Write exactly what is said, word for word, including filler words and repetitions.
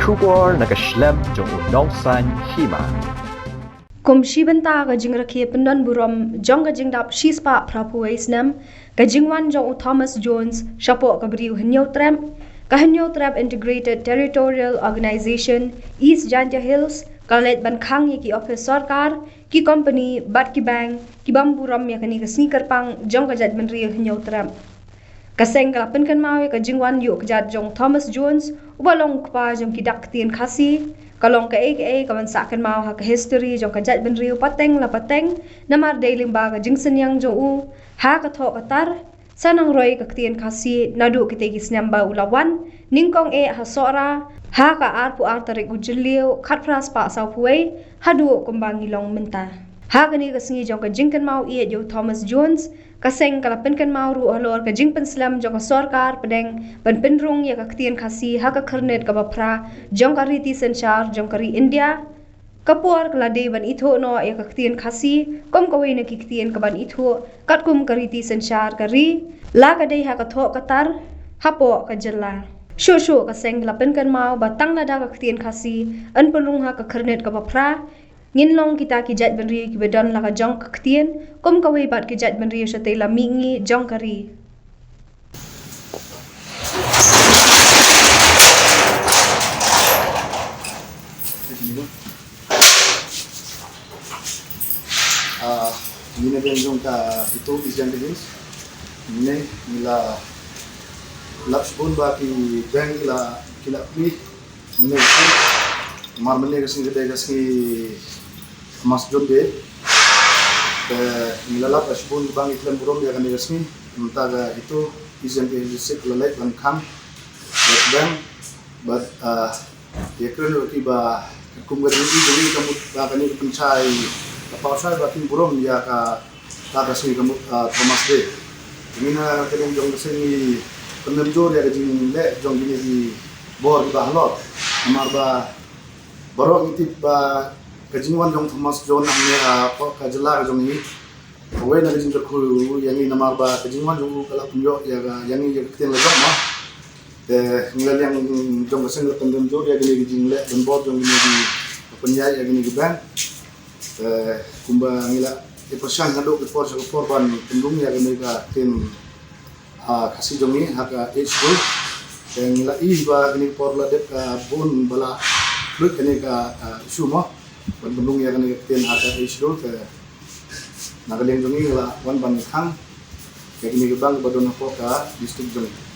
Khubor na ka shlem jong u Nongsaiñ Hima. Kum shi bynta ka jingrakhe pyndon burom jong ka jingdap shispah phraphew wei snem ka jingwan jong u Thomas Jones shapoh ka briew Hynñiewtrep, ka Hynñiewtrep Integrated Territorial Organization East Jaintia Hills ka la leit ban khang ïa ki ophis sorkar, ki kompani bad ki bank ki bym burom ïa kane ka sngi kyrpang jong ka jaitbynriew Hynñiewtrep. Ka seng ka la pynkynmaw ïa ka jingwan ïuh kjat jong Thomas Jones uba long u kpa jong ki dak ktien Khasi. Ka long kaei kaei ka ban sah kynmaw ha ka history jong ka jaitbynriew pateng la pateng, namar dei lyngba ka jingsynñiang jong u ha ka thoh ka tar sa nang roi ka ktien Khasi naduh kitei ki snem ba u la wan nyngkong eh ha Sohra ha ka arphew ar tarik u Jylliew khatphra spah sawphew wei haduh kumba ngi long mynta. Ha kane ka sngi jong ka jingkynmaw ïeit ïa u Thomas Jones, ka seng ka la pynkynmaw ruh halor ka jingpynslem jong ka sorkar pdeng ban pynrung ïa ka ktien Khasi ha ka khyrnit kaba phra jong ka riti synshar jong ka ri India. Ka por ka la dei ban ithuh noh ïa ka ktien Khasi kum kawei na ki ktien ka ban ithuh katkum ka riti synshar ka ri, la ka dei ha ka thoh ka tar hapoh ka jylla. Shuh shuh ka seng ka la pynkynmaw ba tang lada ka ktien Khasi yn pynrung ha ka khyrnit kaba phra, ngin long kita ki jaitbynriew kiba don la ka jong ka ktien kum kawei bad ki jaitbynriew shatei la mihngi jong ka ri. Ah, ngi na dang jong ka itu ijan ka jins. Ngi ngi la lap shibun ba ki bank ki la ki la pli. Mynne ka sngi, namar mynne ka sngi ka dei ka sngi Thomas Jones Day. Te ngi la lap ba shibun ki bank ki khlem burom ïa kane ka sngi. Mynta ka itu ijan ka jins ka la leit ban khang. Leit bank. Bad, ah, ïa kren ruh ki ba kum ka dei ka dei ka mut ba kane ka pynshai ka pynshai ba kin burom ïa ka ta ka sngi ka mut, ah, Thomas Day. Ngi na ka dei jong ka sngi pyndem jur ïa ka jingleh jong kine ki bor ki ba halor. Namar ba baroh ngi tip ba ka jingwan jong Thomas Jones hangne, ah, ka jylla ka jong ngi. Kawei na ka jingkyrkhu ïa ngi namar ba ka jingwan jong u ka la pynïoh ïa ka ïa ngi ïa ka ktien la jong ma. Te ngi la liang jong ka seng la pyndem jur ïa kine ki jingleh donbor jong kine ki pynïaid ïa kine ki bank. Te kumba ngi la ïa pyrshang haduh ki por sha ki por ban pynrung ïa kine ka ktien, ah, Khasi jong ngi ha ka age rule. Te ngi la i ba kine ki por la dep ka bun ba la lut kine ka, ah, issue mo. Ban pynrung ïa kane ka ktien ha ka age rule te na ka liang jong ngi la wan ban khang ïa kine ki bank ba don hapoh ka district jong ngi.